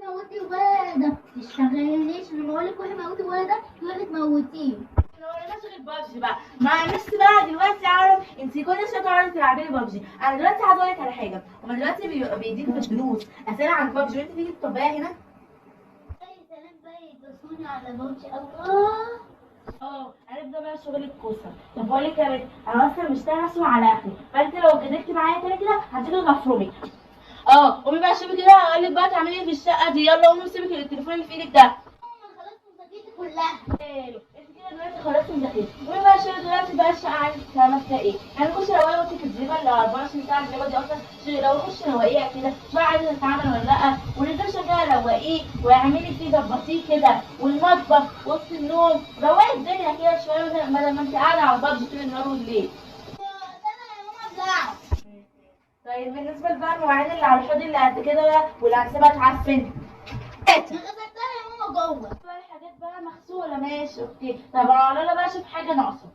موتي الولد ده، متشغلنيش لما اقول لك روحي موتي الولد ده تروحي تموتيه. احنا وراناش غير بابجي بقى. ما نفسي بقى دلوقتي اعرف انت كل شوية تقعدي تلعبي لي بابجي. انا دلوقتي عايزه اقول لك على حاجه، هما دلوقتي بيديك في الدروس اسئلة عن بابجي وانت تيجي تطبقيها هنا. يا سلام بقى، يبصوني على بابجي. الله. هنبدا بقى شغل الكوسه. طب بقول لك يا بنت، انا اصلا مش طايقة اسمع على اكلي، فانت لو جدلتي معايا تاني كده هتيجي تغفرمي. قومي بقى شوفي كده، هقول لك بقى تعملي ايه في الشقة دي. يلا قومي سيبك التليفون اللي في ايدك ده. ماما خلاص مذاكرتي كلها. حلو، انت كده دلوقتي خلصتي مذاكرتك. قومي بقى شوفي دلوقتي بقى الشقة عايزه تعمل فيها ايه. هنخش الاول اوضة الزريبه اللي 24 ساعة الزريبه دي اصلا، لو خش روقيها كده شوفي عايزه تتعمل ولا لا، ونزلش كده روقيه واعملي فيه ظبطيه كده، والمطبخ وسط النوم روقي الدنيا كده شوية، بدل ما انت قاعدة على البابجي طول النهار والليل. انا يا ماما ابلعه. طيب بالنسبة بقى المواعين اللي على الحوض اللي قد كده بقى واللي هنسيبها تعفن، انا غسلتها يا ماما جوه. بقى الحاجات بقى مغسوله ماشي okay. طب انا بقى اشوف حاجة ناقصه.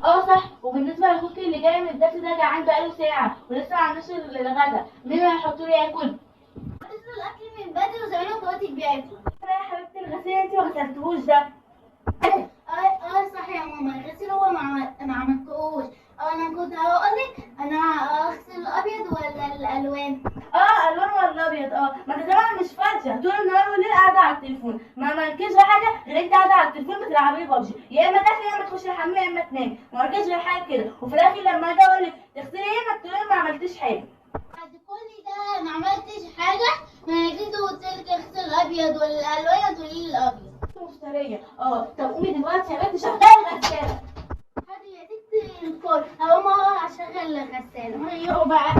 صح، وبالنسبة لاخوك اللي جاي من الدرس ده جعان بقاله ساعة ولسه ما عندناش الغدا، مين اللي هيحط له ياكل؟ غسلت الاكل من بدري وزمانهم دلوقتي بياكلوا. يا حبيبتي الغسيل انت ما غسلتهوش ده. صح يا ماما، الغسيل هو ما عملتهوش. انا كنت هقولك انا اغسل الابيض ولا الالوان؟ الوان ولا ابيض؟ ما انت طبعا مش فاضية طول النهار والليل قاعدة على التليفون، ما مالكيش غير حاجة غير انت قاعدة على التليفون بتلعبي بابجي، يا اما تاكلي يا اما تخشي الحمام يا اما تنامي، ما مالكيش غير حاجة كده. وفي الاخر لما اجي اقول لك تغسلي ايه ما تقولي ما عملتيش حاجة. بعد كل ده ما عملتش حاجة؟ ما انا جيت وقلت لك اغسل الابيض ولا الالوان تقولي لي الابيض. مفتريه. طب قومي دلوقتي يا بنت شغلي الغسالة. حاضر يا ست الكل، هقوم اشغل الغسالة. ايوه بقى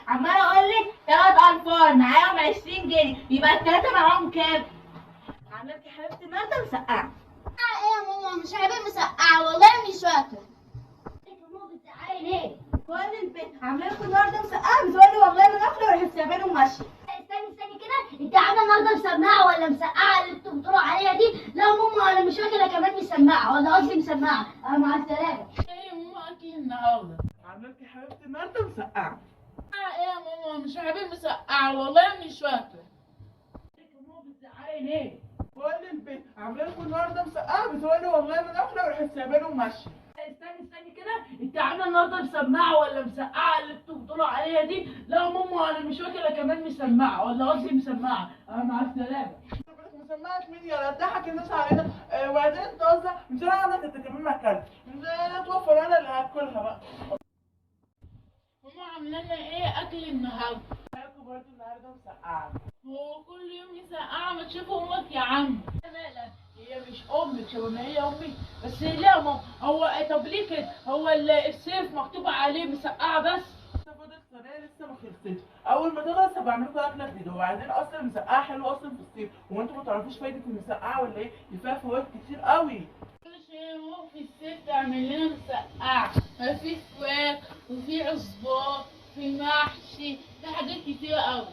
عماله اقول لك 3 انفار معاهم 20 جنيه، يبقى الثلاثة معاهم كام؟ عامله يا حبيبتي النهارده مسقعه. ايه يا ماما؟ مش حابب مسقعه والله مش فاكره. انت ماما بتزعقي ليه؟ كل البيت عامله لكم النهارده مسقعه، بتقولي والله ما ناكله وراحت سايباني وماشية. استني كده، انت عامله النهارده مسمعه ولا مسقعه اللي انتوا بتقولوا عليها دي؟ لا ماما انا مش فاكره كمان مسمعه ولا قصدي مسمعه. مع السلامة. ايه يا ماما اكل النهارده؟ عامله لك يا حبيبتي النهارده مسقعه. ايه يا ماما؟ مش حابب مسقعه والله مش فاكره. ماما بتزعقي ليه؟ كل البيت عامله لكم النهارده مسقعه، بتقولي والله ما ناكله وراحت سايباني وماشية. استني كده، انت عامله النهارده مسمعه ولا مسقعه اللي انتوا بتقولوا عليها دي؟ لا ماما انا مش فاكره كمان مسمعه ولا قصدي مسمعه. مع السلامة. مسمعه مين يا ضحك الناس علينا. وبعدين انت قصدك مش انا عندك انت كمان ما اكلتش، انا توفر انا اللي هاكلها بقى. ماما عامله لنا ايه اكل النهارده؟ هاكل برضه النهارده مسقعه. هو كل يوم مسقعه؟ ما تشوف امك يا عم. مالك؟ هي مش امك، شبه ما هي امي بس. ليه يا ماما؟ هو طب ليه كده؟ هو السيف مكتوب عليه مسقعه بس؟ لسه فاضل صينية لسه ما خلصتش، اول ما تخلص هبقى اعمل لكم اكله جديدة. وبعدين اصلا المسقعه حلوة اصلا في الصيف، هو انتوا ما تعرفوش فايده المسقعه ولا ايه؟ دي فيها فوائد كتير قوي. كل شوية يا ماما في الصيف تعمل لنا مسقعه، ما في فواك وفي عصبان في محشي، في حاجات كتير قوي.